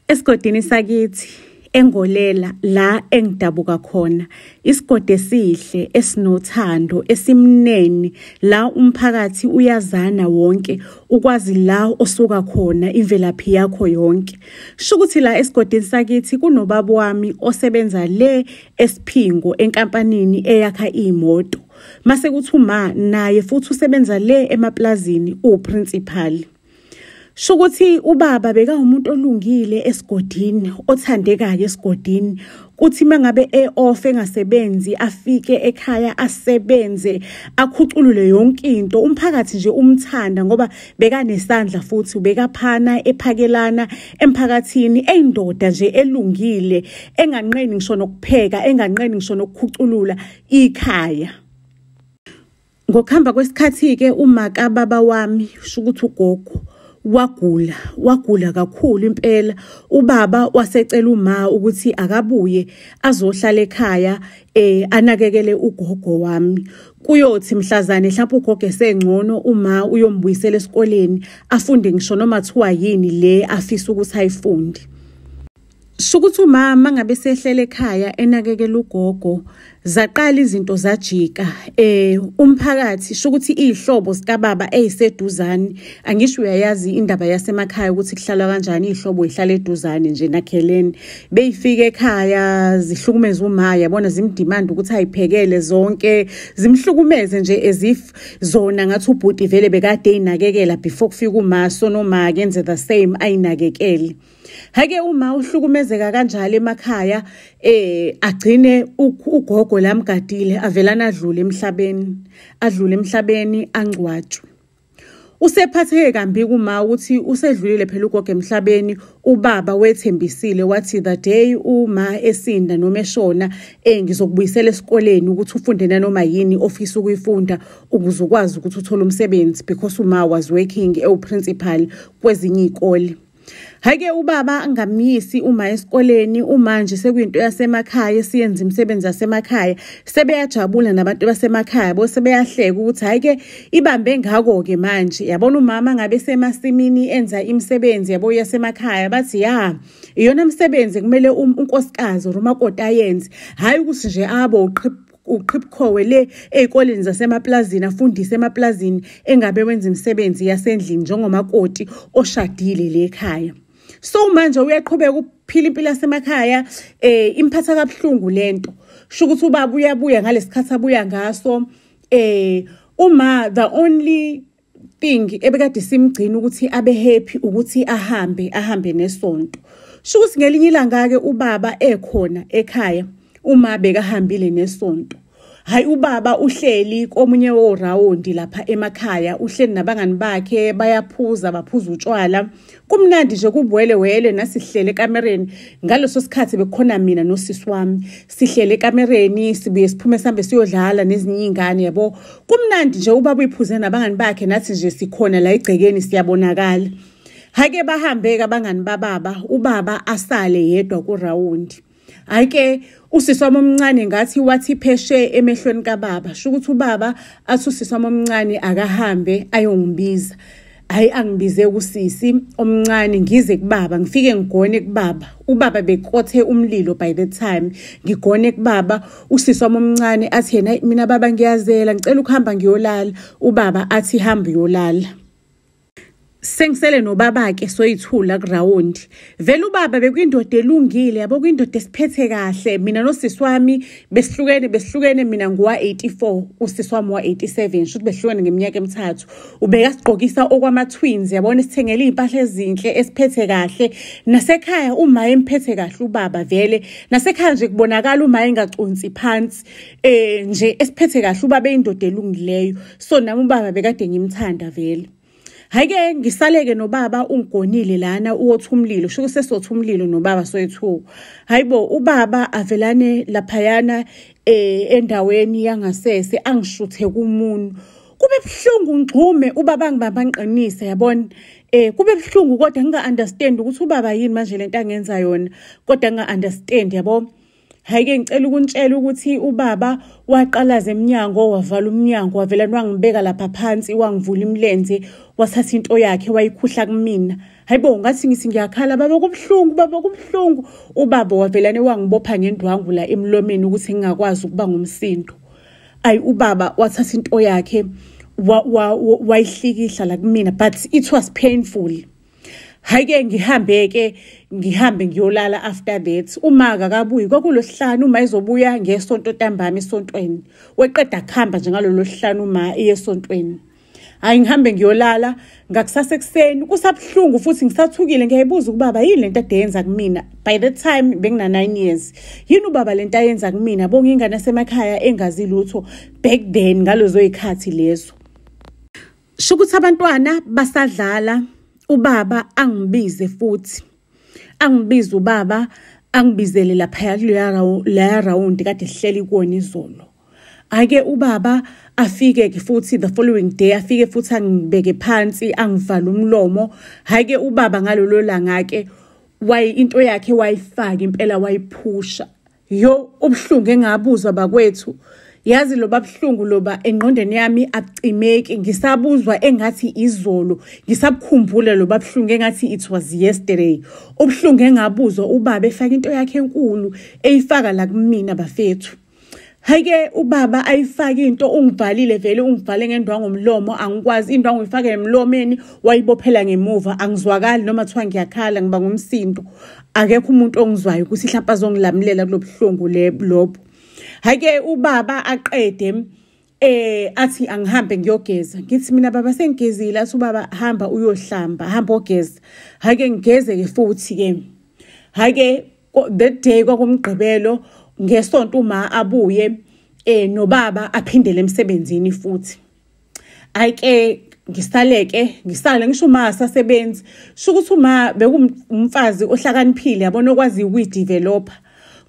Esigodini sakithi eNgolela la engidabuka khona, isigodi esihle esinothando esimnene la umphakathi uyazana wonke, ukwazi la osuka khona imvelaphi yakho yonke. Shukuthi la esigodini sakithi kunobaba wami osebenza le eSiphingo enkampanini eyakha iy'moto. Mase kuthi uma naye futhi usebenza le emaplazini uwuprincipal. Shukuthi ubaba bekawumuntu olungile esigodini, othandekayo esigodini. Kuthi mangabe e-off engasebenzi afike ekhaya asebenze, akhuculule yonke into. Umphakathi nje umthanda ngoba bekanesandla futhi ubekaphana ephakelana emphakathini, eyindoda nje elungile, enganqeni ngisho nokupheka, enganqeni ngisho nokukhuculula ikhaya. Ngokuhamba kwesikhathi-ke uma kababa wami, shukuthi ugogo, wagula, wagula kakhulu impela. Ubaba wasecela uma ukuthi akabuye azohlala ekhaya anakekele ugogo wami. Kuyothi mhlazane mhlawumbe ugogo esengcono uma uyombuyisela esikoleni afunde ngisho noma thiwa yini le afisa ukuthi ayifunde. Shukuthi umama ngabe sehlele ekhaya enakekela ugogo, zaqala izinto zajika. Umphakathi shukuthi iy'hlobo zikababa ey'seduzane, angisho uyayazi indaba yasemakhaya ukuthi kuhlalwa kanjani, iy'hlobo y'hlala eduzane nje nakhelene. Beyifika ekhaya zihlukumeze uma, yabona, zimdimanda ukuthi ayiphekele zonke, zimhlukumeze nje as if zona ngathi ubhuti vele bekade eyinakekela before kufika uma, so noma kenze the same ayinakekele. Hake uma uhlukumezeka kanjalo emakhaya, agcine ugogo lamgadile avelana adlule emhlabeni, adlule emhlabeni angcwatshwe. Usephatheke kambi kuma ukuthi usedlulile phela ugogo emhlabeni. Ubaba wethembisile wathi the day uma esinda noma eshona ngizokubuyisela esikoleni ukuthi ufunde nanoma yini ofisa ukuyifunda ukuze ukwazi ukuthi uthole umsebenzi, because uma was working ewuprincipal kwezinye iy'kole. Hake ubaba angamyisi uma esikoleni, uma nje sekuyinto yasemakhaya esiyenza imisebenzi yasemakhaya, sebeyajabula nabantu basemakhaya bo sebeyahleka ukuthi hhayi-ke ibambe ngako-ke manje. Yabona umama ngabe semasimini enza imisebenzi yabo yasemakhaya, bathi ya iyona msebenzi kumele unkosikazi or umakoti ayenze, hhayi ukuthi nje abo uqhibukhowe le ey'koleni zasemaplazini afundise emaplazini engabe wenza imisebenzi yasendlini njengomakoti oshadile le ekhaya. So manje uyaqhubeka ukuphila impilo yasemakhaya, imphatha kabuhlungu lento. Sho ukuthi ubaba uyabuya ngalesikhathi abuya ngaso, uma the only thing ebekade simgcina ukuthi abe happy ukuthi ahambe nesonto. Sho ukuthi ngelinye ilanga-ke ubaba ekhona ekhaya, uma bekahambile nesonto. Hayi ubaba uhleli komunye worawundi lapha emakhaya, uhleli nabangani bakhe bayaphuza, baphuza utshwala. Kumnandi nje kubuwele wele nasihlele ekamereni. Ngaleso sikhathi bekukhona mina nosisi wami. Sihlele ekamereni, sibuye siphume sihambe siyodlala nezinye iy'ngane yabo. Kumnandi nje ubaba uyiphuze nabangani bakhe, nathi nje sikhona la egcekeni siyabonakala. Hake bahambe-ke abangani bababa, ubaba asale yedwa kurawundi. Hhayi-ke usisi wami omncane ngathi wathi pheshe emehlweni kababa. Sho ukuthi ubaba athi usisi wami omncane akahambe ayongibiza. Hhayi angibize usisi omncane ngize kubaba, ngifike ngigone kubaba. Ubaba bekothe umlilo by the time ngigone kubaba. Usisi wami omncane athi yena mina baba ngiyazela, ngicela ukuhamba ngiyolala. Ubaba athi hamba uyolala. Sengisele nobaba-ke soyithula kurawundi. Vele ubaba bekuyindoda elungile, yabo, kuyindoda esiphethe kahle. Mina nosisi wami besihlukene mina nguwa-84, usisi wami wa-87, shuthi behlukene ngeminyaka emithathu. Ubekasigqokisa okwama-twins, yabona, esithengele iy'mpahla ezinhle, esiphethe kahle. Nasekhaya uma emphethe kahle ubaba vele, nasekhaya nje kubonakala uma engaconsi phansi, nje esiphethe kahle ubaba eyindoda elungileyo. So nami ubaba bekade ngimthanda vele. Hhayi-ke ngisaleke nobaba ungigonile lana uwotha umlilo, sho ukuthi sesotha umlilo nobaba soyithuka. Hhayi bo, ubaba avelane laphayana endaweni yangasese angishuthe kumuntu. Kube buhlungu ngixhume ubaba angibamba ngiqinise yabona. Kube buhlungu kodwa nginga-understand ukuthi ubaba yini manje lento angenza yona, kodwa nginga-understand yabo. Hhayi-ke ngicela ukuntshela ukuthi ubaba waqalaza emnyango, wavala umnyango, wavela wangibeka lapha phansi, wangivula imilenze, wathatha into yakhe wayikhuhla kumina. Hayibo, ngathi ngithi ngiyakhala, baba kubuhlungu, baba kubuhlungu. Ubaba wavelane wangibopha ngendwangu la emlomeni ukuthi ngingakwazi ukuba ngumsindo. Ayi, ubaba wathatha into yakhe wayihlikihla la kumina, but it was painful. Hayi-ke, ngihambe-ke, ngihambe ngiyolala. After that, uma akakabuyi, kwakulosihlanu, uma ezobuya ngesonto ntambama esontweni, weqeda kuhamba nje ngalolo sihlanu uma iye esontweni. Hhayi, ngihambe ngiyolala. Ngakusasa ekuseni kusabuhlungu futhi ngisathukile, ngiyayibuza ukubaba yini lento ade yenza kumina. By that time bengina 9 years. Yini ubaba lento ayenza kumina? Bonke ingane yasemakhaya engazi lutho back then ngalezo yikhathi lezo. Sho ukuthi abantwana basadlala, ubaba angibize futhi, angibize ubaba, angibizele laphaya kuleya leya round kade sihleli kuwona izolo. Ake ubaba afike ke futhi the following day, afike futhi angibeke phansi, angivala umlomo. Hhayi-ke, ubaba ngalolo langa-ke wayi into yakhe wayifaka impela, wayiphusha. Yo, ubuhlungu engabuzwa bakwethu, yazi loba buhlungu loba engqondweni yami abucimeki, ngisabuzwa engathi izolo, ngisabukhumbula loba buhlungu engathi it was yesterday. Ubuhlungu engabuzwa ubaba efaka into yakhe enkulu, eyifaka la kumina bafethu. Hayi-ke, ubaba ayifake into, ungivalile vele, ungivale ngendwangu ngomlomo, angikwazi, indwangu uyifake emlomeni, wayibophela ngemuva, angizwakali noma kuthiwa ngiyakhala, ngiba ngumsindo. Akekho umuntu ongizwayo ukuthi mhlawumpe azongilamulela kulo buhlungu lobo. Hhayi-ke, ubaba aqede athi angihambe ngiyogeza. Ngithi mina, baba, sengigezile. Athi ubaba, hamba uyohlamba, hamba ogeza. Hhayi-ke, ngigeze-ke futhi-ke. Hhayi-ke, that day kwakumgqibelo, ngesonto uma abuye nobaba aphindele emsebenzini futhi. Ayike, ngisaleke, ngisale ngisho uma asasebenzi. Sho ukuthi uma bekumfazi ohlakaniphile, yabona, okwaziyo ukuyidevelopa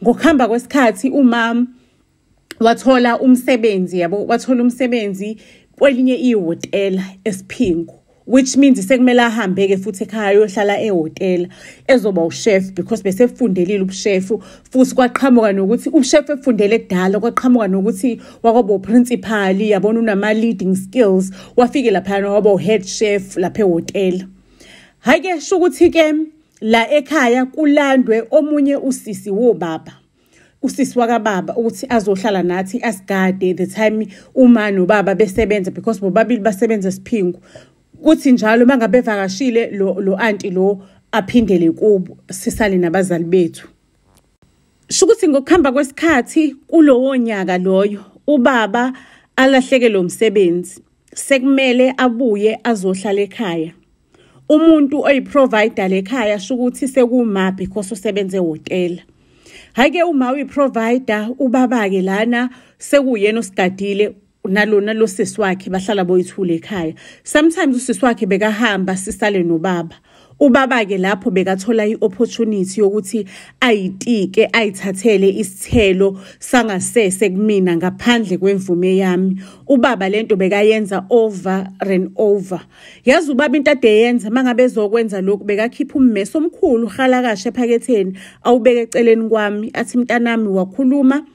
ngokuhamba kwesikhathi, uma wathola umsebenzi, yabo, wathola umsebenzi kwelinye ihhotela eSiphingo, which means sekumele ahambe-ke futhi ekhaya ayohlala ehhotela, ezoba ushef, because besefundelile ubushefu. Futhi kwaqhamuka nokuthi ubushefu efundele kudala, kwaqhamuka nokuthi wakwaba uprincipal, yabona, unama-leading skills. Wafike laphayana waba u-head chef lapha ehhotela. Hhayi-ke, sho ukuthi-ke la ekhaya kulandwe omunye usisi wobaba, usisi wakababa, ukuthi azohlala nathi asigade the time uma nobaba besebenza, because bobabili basebenza eSiphingo. Kuthi njalo mangabe evakashile lo anti lo, aphindele kubo, sisale nabazali bethu. Sho ukuthi ngokuhamba kwesikhathi kulowo nyaka loyo, ubaba alahleke umsebenzi, sekumele abuye azohlala ekhaya. Umuntu oyiprovider lekhaya sho ukuthi sekuma because usebenze ehhotela. Hhayi-ke, uma uyi-provider, ubaba-ke lana sekuyena osigadile nalona lo sisi wakhe, bahlala boyithula ekhaya. Sometimes usisi wakhe bekahamba, sisale nobaba. Ubaba-ke lapho bekathola i-opportunity yokuthi ayitike, ayithathele isithelo sangasese kumina ngaphandle kwemvume yami. Ubaba lento bekayenza over and over. Yazi ubaba into ade yenza mangabe ezokwenza lokhu, bekakhipha ummese omkhulu uhalakashe ephaketheni, awubeke eceleni kwami, athi, mntanami, wakhuluma,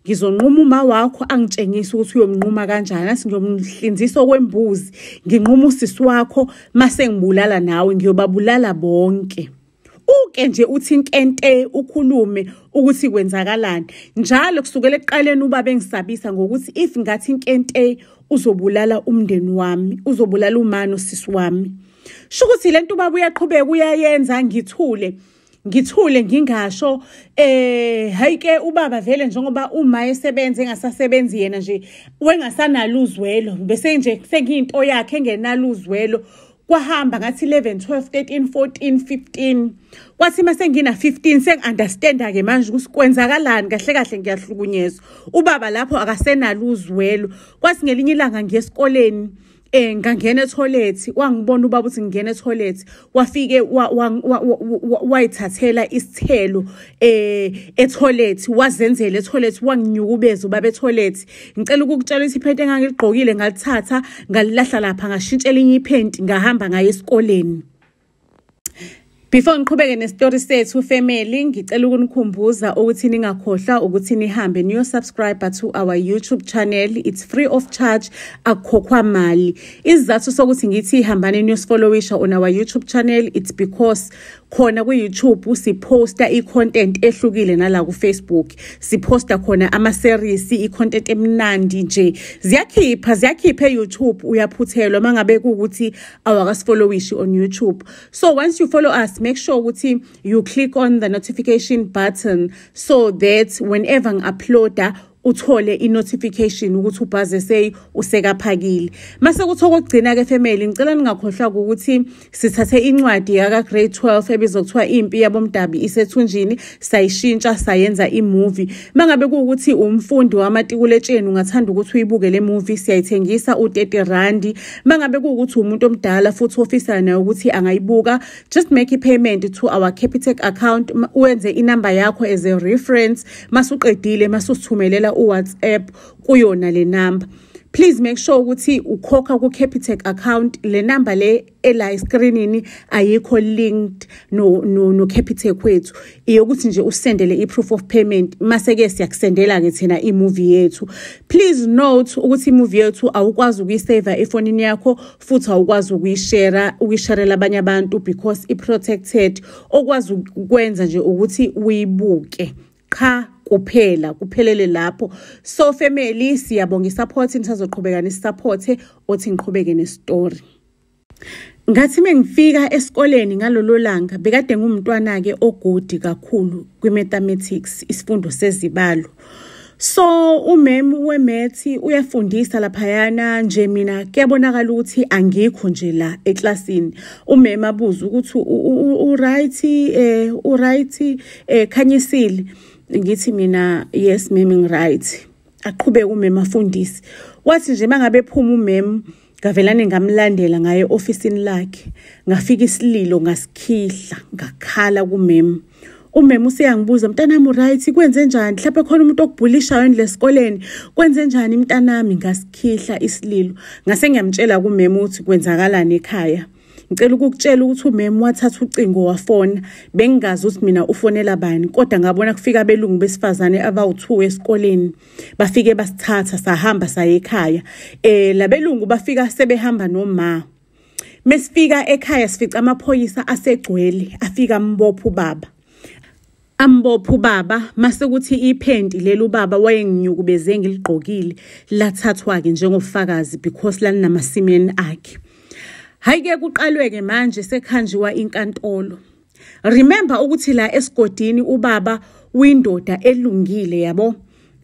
ngizonquma uma wakho. Angitshengise ukuthi uyomnquma kanjani. Athi, ngiyomhlinzisa okwembuzi, nginquma usisi wakho, mase ngibulala nawe, ngiyobabulala bonke. Uke nje uthi inkente, ukhulume ukuthi kwenzakalani. Njalo kusukela ekuqaleni ubaba engisabisa ngokuthi if ngathi inkente uzobulala umndeni wami, uzobulala uma nosisi wami. Sho ukuthi lento ubaba uyaqhubeka uyayenza, ngithule, ngithule, ngingasho. Hayi ke, ubaba vele njengoba uma esebenza engasasebenzi yena nje, wengasanalo uzwelo, bese nje sengiyinto yakhe engenalo uzwelo. Kwahamba ngathi 11, 12, 13, 14, 15. Kwathi mase ngina 15, sengi-understanda ke manje ukuthi kwenzakalani kahle kahle, ngiyahlukunyezwa. Ubaba lapho akasenalo uzwelo. Kwathi ngelinye ilanga ngiye esikoleni, ngangena etoilet, wangibona ubaba ukuthi ngingena etoilet, wafike wayithathela isithelo etoilet, wazenzela etoilet, wanginyukubeza ubaba etoilet. Ngicela ukukutshela ukuthi iphenti engangiligqokile ngalithatha, ngalilahla lapha, ngashintsha elinye iphenti, ngahamba ngaye esikoleni. Before ngiqhubeke nestory sethu family, ngicela ukunikhumbuza ukuthi ningakhohlwa ukuthi nihambe niyo-subscribe to our YouTube channel. It's free of charge, akukhokhwa mali. Isizathu sokuthi ngithi hambani niyosifollowisha on our YouTube channel, it's because khona ku-YouTube siposta i-content ehlukile nala ku-Facebook. Siposta khona ama-series, i-content emnandi nje. Ziyakhipha e-YouTube, uyaphuthelwa mangabe kuwukuthi awakasifollowishi on YouTube. So once you follow us, make sure ukuthi you click on the notification button so that whenever ngi-uploada uthole i-notification ukuthi uBuzz SA usekaphakile. Mase kuthi okugcina ke family, ngicela ningakhohlwa ukuthi sithathe incwadi yaka grade 12 ebizwa kuthiwa Impi Yabomdabi Isethunjini, sayishintsha sayenza i-movie. Mangabe kuwukuthi umfundi wamatikuletsheni ungathanda ukuthi uyibuke le movie, siyayithengisa u30 rand. Mangabe kuwukuthi umuntu omdala futhi ofisa naye ukuthi angayibuka, just make a payment to our Capitec account, wenze inamba yakho as a reference. Masuqedile masusithumelela uWhatsApp kuyona le number. Please make sure ukuthi ukhokha ku Capitec account. Le number le ela escreenini ayikho linked no Capitec wethu, iyokuthi nje usendele i-proof of payment, mase ke siyakusendela ke thina i-movie yethu. Please note ukuthi i-movie yethu awukwazi ukuyisave efonini yakho futhi awukwazi ukuyishare, ukuyisharela abanye abantu because i-protected. Okwazi ukwenza nje ukuthi uyibuke qha kuphela, kuphelele lapho. So family, siyabonga isupport, nisazoqhubeka nesupporte. Othi ngiqhubeke nestory. Ngathi mengifika esikoleni ngalolo langa, bekade ngumntwana ke o-good kakhulu kwi-mathematics, isifundo sezibalo. So umem we-maths uyafundisa laphayana nje, mina kuyabonakala ukuthi angikho nje la eklasini. Umem abuza ukuthi u-right, u-right Khanyisile? Ngithi mina, "Yes ma'am, ngi-right." Aqhubeke umem afundisi. Wathi nje mangabe ephuma umem, ngavelane ngamlandela ngaye ofisini lakhe, ngafika isililo ngasikhihla, ngakhala kumem. Umem useyangibuza, "Mntanami, uright? Kwenze njani? Mhlawumbe khona umuntu okubhulishayo lesikoleni? Kwenze njani mntanami?" Ngasikhihla isililo, ngase ngiyamtshela kumem ukuthi kwenzakalani ekhaya. Ngicela ukukutshela ukuthi umem wathatha ucingo wafona. Bengingazi ukuthi mina ufonela bani, kodwa ngabona kufika abelungu besifazane abawu-2 esikoleni, bafike basithatha, sahamba saye ekhaya. Labelungu bafika sebehamba noma. Mesifika ekhaya sifica amaphoyisa asegcwele, afika ambopha ubaba, ambopha ubaba. Mase kuthi iphenti leli ubaba wayenginyukubeze ngiligqokile lathathwa ke njengofakazi because lalinamasimeni akhe. Hayi-ke, kuqalwe-ke manje sekhanjiwa inkantolo. Remember ukuthi la esigodini ubaba uyindoda elungile, yabo,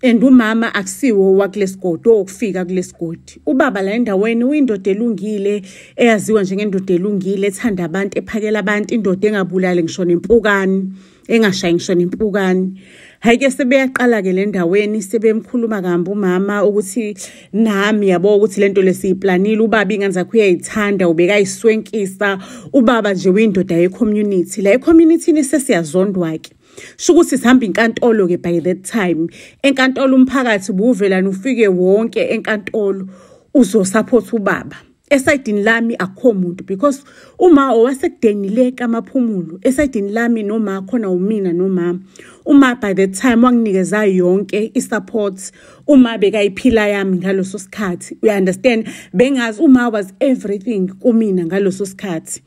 and umama akusiwo wakulesigodi, owokufika kulesigodi. Ubaba la endaweni uyindoda elungile, eyaziwa njengendoda elungile, ethanda abantu, ephakela abantu, indoda engabulali ngisho nempukane, engashayi ngisho nempukane. Hayi-ke, sebeyaqala-ke le ndaweni sebemkhuluma kambi umama ukuthi nami, yabo, ukuthi lento lesiyiplanile. Ubaba ingane zakhe uyayithanda, ubekayiswenkisa. Ubaba nje uyindoda ye-community. La e-community sesiyazondwa-ke. Sho ukuthi sihamba inkantolo-ke. By that time enkantolo umphakathi buvelana ufike wonke enkantolo uzosupport ubaba. Esayidini lami akukho muntu because uma owasekudeni le kaMaphumulo, esayidini lami noma khona umina nomama. Uma by the time wanginikeza yonke i-support, uma bekayiphila yami ngaloso sikhathi, you understand? Bengazi uma was everything kumina ngaloso sikhathi.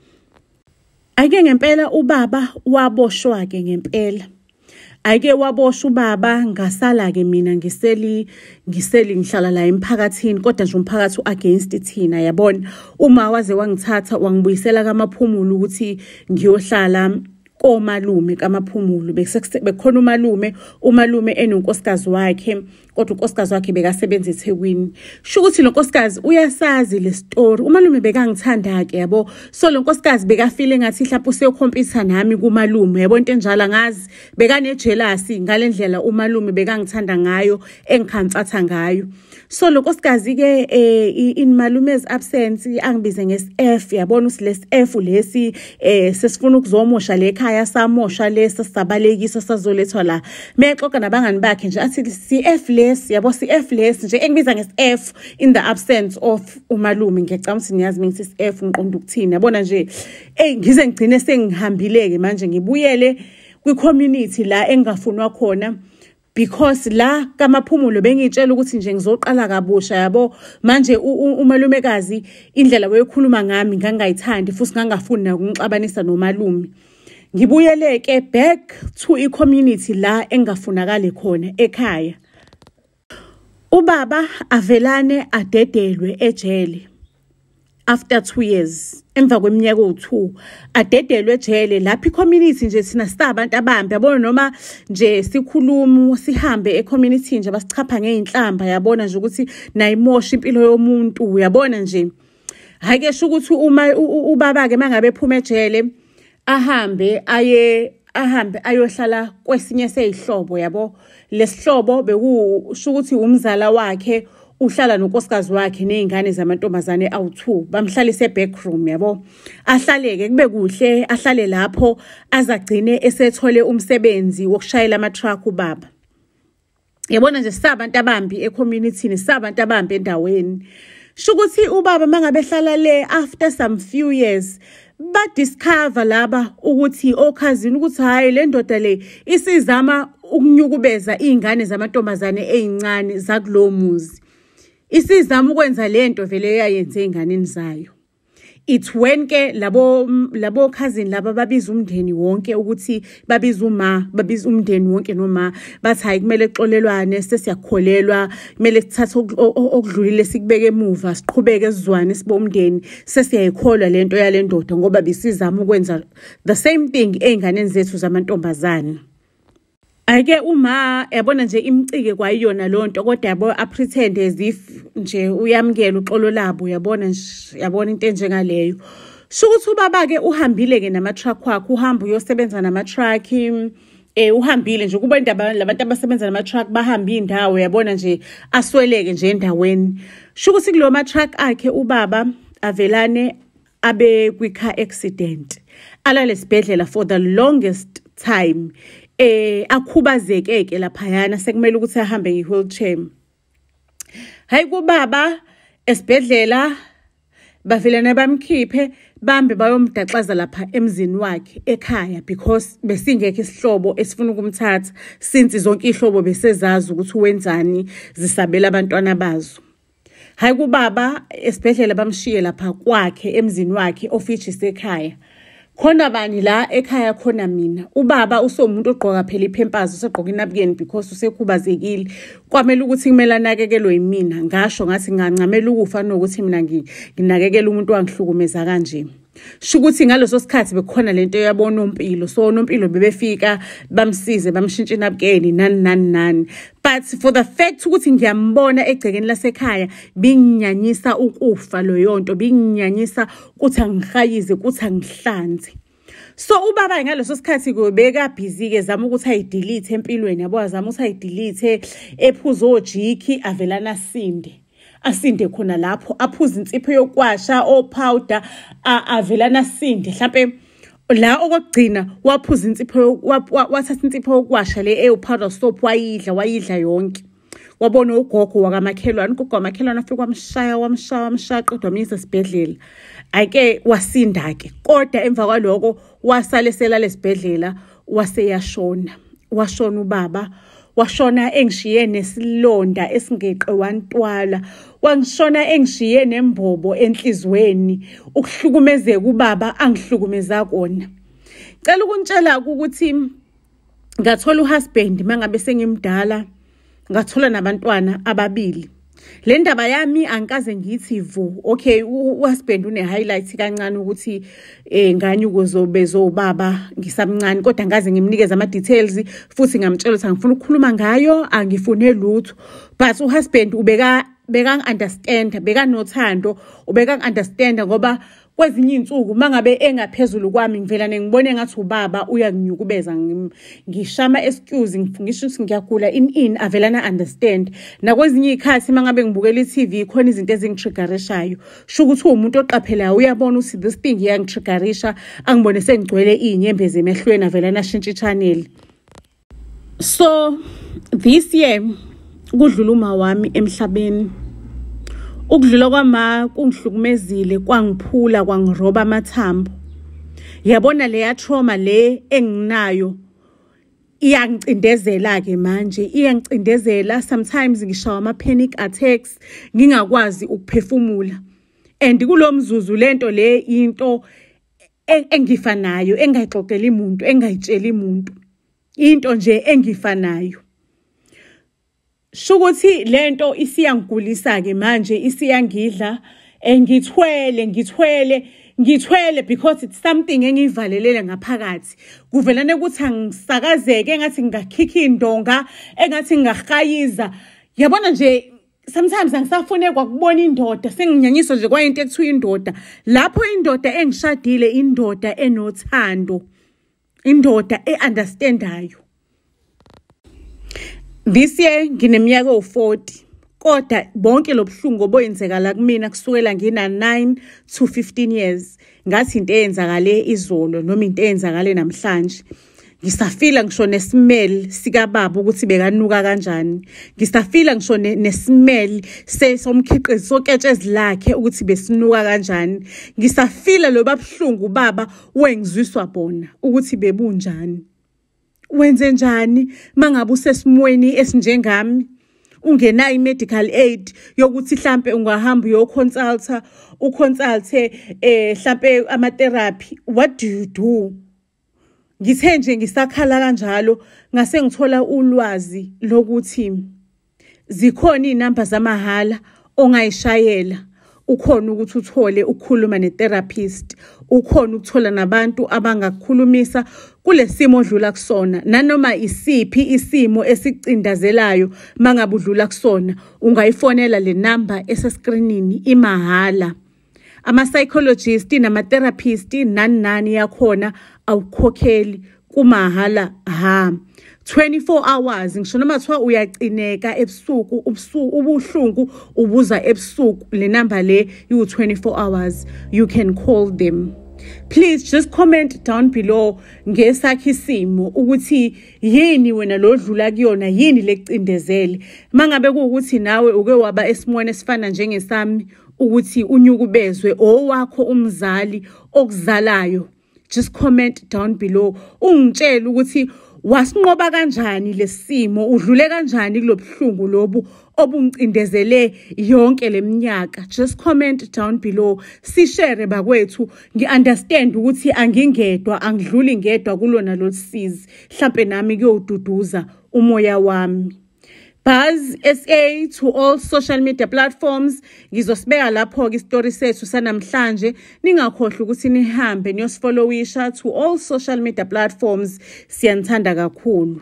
Ake ngempela ubaba waboshwa ke ngempela. Ake waboshwa ubaba, ngasala ke mina ngiseli ngihlala la emphakathini, kodwa nje umphakathi u-against thina, yabona. Uma waze wangithatha wangibuyisela kaMaphumulo ukuthi ngiyohlala komalume kaMaphumulo. Bekukhona umalume, umalume enonkosikazi wakhe, kodwa unkosikazi wakhe bekasebenza eThekwini. Sho ukuthi lo nkosikazi uyasazi le story. Umalume bekangithanda-ke, yabo. So lo nkosikazi bekafile ngathi mhlawumbe useyokhompyutha nami kumalume, yabo, into enjalo, angazi. Bekane-jealousy ngale ndlela umalume bekangithanda ngayo, engikhamfatha ngayo. So lo nkosikazi-ke in malume's absence angibize nge-S F, yabona ukuthi lesi F lesi sesifuna ukuzomosha le khaya, samosha lesi sabalekiswa sazolethwa la. Mexoxa nabangani bakhe nje athi C F lesi, yabo, C F lesi nje, engibiza nge-S F in the absence of umalume. Ngiyacabanga ukuthi niyazi mengithi S F ngiqonda ukuthini, yabona nje. Eyi, ngize ngigcine sengihambile-ke manje, ngibuyele kwi-community la engingafunwa khona, because la kaMaphumulo bengitshela ukuthi nje ngizoqala kabusha, yabo. Manje umalumekazi indlela wayekhuluma ngami ngangayithandi, futhi ngangafuni nakungixabanisa nomalume. Ngibuyele-ke back to i-community la engafunakali khona ekhaya. Ubaba avelane adedelwe ejele after 2 years, emva kweminyaka ewu-2 adedelwe ejele. Lapho i-community nje thina sisabantu abambi, yabona, noma nje sikhuluma sihambe e-community nje basichapha ngey'nhlamba, yabona nje ukuthi nayimosha impilo yomuntu, uyabona nje. Hhayi-ke, sho ukuthi uma ubaba-ke uma ngabe ephuma ejele ahambe ayohlala kwesinye sey'hlobo, yabo. Lesihlobo bekusho ukuthi umzala wakhe, uhlala nonkosikazi wakhe ney'ngane zamantombazane awu-2, bamhlalise e-backroom, yabo. Ahlale-ke kube kuhle, ahlale lapho aze agcine esethole umsebenzi wokushayela ama-truck ubaba. Yabona nje, sisabantu abambi e-community, sisabantu abambi endaweni. Sho ukuthi ubaba mangabe ehlala le, after some few years badiscover laba ukuthi okhazini ukuthi hhayi, le ndoda le isizama ukunyukubeza iy'ngane zamantombazane ey'ncane zakulowo muzi, isizama ukwenza lento vele eyayenze ey'nganeni zayo. It's when ke labo cousin laba babiza umndeni wonke, ukuthi babiza uma, babiza umndeni wonke noma bathi hayi, kumele kuxolelwane, sesiyakholelwa, kumele sithathe okudlulile sikubeke emuva, siqhubeke sizwane sibomndeni, sesiyayikholwa lento yale ndoda ngoba besizama ukwenza the same thing ey'nganeni zethu zamantombazane. Ake uma yabona nje imcike kwayiyona lonto, kodwa yabo a-pretend as if nje uyamukela uxolo labo, uyabona nje, yabona into enjengaleyo. Sho ukuthi ubaba-ke uhambile-ke nama-truck wakhe, uhamba uyosebenza nama-truck, uhambile nje kuba indaba labantu abasebenza nama-truck bahamba iy'ndawo, yabona nje, asweleke nje endaweni. Sho ukuthi kulo ma-truck akhe ubaba avelane abe kwi-car accident, alale esibhedlela for the longest time, akhubazeke ke laphayana, sekumele ukuthi ahambe nge-wheelchair. Hayi, kubaba esibhedlela bavelane bamkhiphe, bambe bayomdaxaza lapha emzini wakhe ekhaya, because besingekho isihlobo esifuna ukumthatha, since zonke ihlobo besezazi ukuthi wenzani, zisabela abantwana bazo. Hayi, kubaba esibhedlela bamshiye lapha kwakhe emzini wakhe, of which isekhaya. Khona bani la ekhaya? Khona mina. Ubaba usewumuntu ogqoka phela iPampers, usegqoka inabukeni because usekhubazekile. Kwamele ukuthi kumele anakekelwe yimina. Ngasho ngathi ngingancamela ukufa nokuthi mina nginakekele umuntu wangihlukumeza kanje. Sho ukuthi ngaleso sikhathi bekukhona lento yabonompilo, so onompilo bebefika bamsize, bamshintshe inabukeni, nani nani nani, but for the fact ukuthi ngiyambona egcekeni lasekhaya, binginyanyisa ukufa loyo nto, binginyanyisa ukuthi angihayize, ukuthi angihlanze. So ubaba ngaleso sikhathi kubeka busy-ke zama ukuthi ayidelete empilweni, yabo, azama ukuthi ayidelete, ephuze oJik, avelana asinde, asinde khona lapho, aphuze insipho yokwasha, o-powder, avelana asinde. Mhlampe la okokugcina waphuza insipho, wathatha insipho yokuwasha le ewu-powder soap, wayidla, wayidla yonke. Wabona ugogo wakamakhelwane, ugogo wamakhelwane afike wamshaya, wamshaya, wamshaya, qedwa wamyisa esibhedlela. Ake wasinda-ke, kodwa emva kwaloko wasale selala esibhedlela, waseyashona. Washona ubaba, washona engishiye nesilonda esingeqe wantwala, wangishona engishiye nembobo enhlizweni, ukuhlukumezeka ubaba angihlukumeza kona. Cela ukuntshela ukuthi ngathola uhusband mangabe sengimdala, ngathola nabantwana ababili. Le ndaba yami angikaze ngithi vu. Okay, uhusband une-highlight kancane ukuthi nganyukuzo ubaba ngisamncane, kodwa ngaze ngimnikeze ama-details futhi ngamtshela ukuthi angifuna ukukhuluma ngayo, angifune lutho. But uhusband ubeka bekangi-understand, bekanothando, ubeka-understand ngoba Kwezinye iy'nsuku uma ngabe engaphezulu kwami ngivela ngibone ngathi ubaba uyanginyukubeza, ngishama excuse, ngisho ukuthi ngiyagula in avelana understand. Nakwezinye iy'khathi uma ngabe ngibukela i-TV khona izinto ezingitriggerishayo, sho ukuthi uwumuntu oqaphelayo, uyabona ukuthi this thing iyangitriggerisha, angibone sengigcwele iy'nyembezi emehlweni, avelana ashintshe i-channel. So this year kudlula uma wami emhlabeni. Ukudlula kwama kungihlukumezile, kwangiphula, kwangiroba amathambo. Yabona leya trauma le enginayo iyangicindezela-ke manje, iyangicindezela. Sometimes ngishawa ama-panic attacks, ngingakwazi ukuphefumula. And kulo mzuzu lento le into engifa nayo, engayixoxeli muntu, engayitsheli muntu, into nje engifa nayo. Shukuthi lento isiyangigulisa-ke manje, isiyangidla. Ngithwele ngithwele ngithwele because it's something engiyivalelele ngaphakathi. Kuvelane ukuthi angisakazeke, engathi ngingakhikha indonga, engathi ngingahayiza. Yabona nje sometimes angisafune kwakubona indoda, senginyanyiswa nje kwayinto ekuthiwa indoda. Lapho indoda engishadile, indoda enothando, indoda e-understandayo. This year ngineminyaka ewu-40, kodwa bonke lobuhlungu oboyenzeka la kumina kusukela ngina 9 to 15 years ngathi into eyenzakale izolo noma into eyenzakale namhlanje. Ngisafila ngisho nesmell sikababa ukuthi bekanuka kanjani, ngisafila ngisho nesmell somkhiqizo soketshezi lakhe ukuthi besinuka kanjani, ngisafila lo babuhlungu baba wengizwiswa bona ukuthi bebunjani. Wenze njani mangabe usesimweni esinjengami, ungenayo i-medical aid yokuthi mhlambe ungahamba uyoconsulta, uconsulte mhlambe ama-therapy? What do you do? Ngithe nje ngisakhala kanjalo ngase ngithola ulwazi lokuthi zikhona iy'namba zamahhala ongayishayela, ukhona ukuthi uthole ukukhuluma ne-therapist, ukhona ukuthola nabantu abangakukhulumisa kule simo odlula kusona. Nanoma isiphi isimo esicindazelayo mangabe udlula kusona, ungayifonela le namba eseskrinini, imahhala. Ama-psychologist nama-therapist nani nani yakhona awukhokheli, kumahhala ha 24 hours. Ngisho noma kuthiwa uyacineka ebusuku, ubuhlungu ubuza ebusuku, le namba le iwu-24 hours, you can call them. Please just comment down below ngesakho isimo ukuthi yini wena lo dlula kuyona, yini lekucindezele. Mangabe kuwukuthi nawe uke waba esimweni esifana njengesami ukuthi unyukubezwe owakho umzali okuzalayo, just comment down below ungitshele ukuthi wasinqoba kanjani lesimo, udlule kanjani kulobuhlungu lobu obungicindezele yonke leminyaka. Just comment down below, sishare bakwethu. Ngi-understand ukuthi angingedwa, angidluli ngedwa kulona lolu sizi, mhlampe nami kuyoduduza umoya wami. Buzz SA to all social media platforms. Ngizosibeka lapho-ke isitori sethu sanamhlanje. Ningakhohlwa ukuthi nihambe niyosifollowisha to all social media platforms. Siyanithanda kakhulu.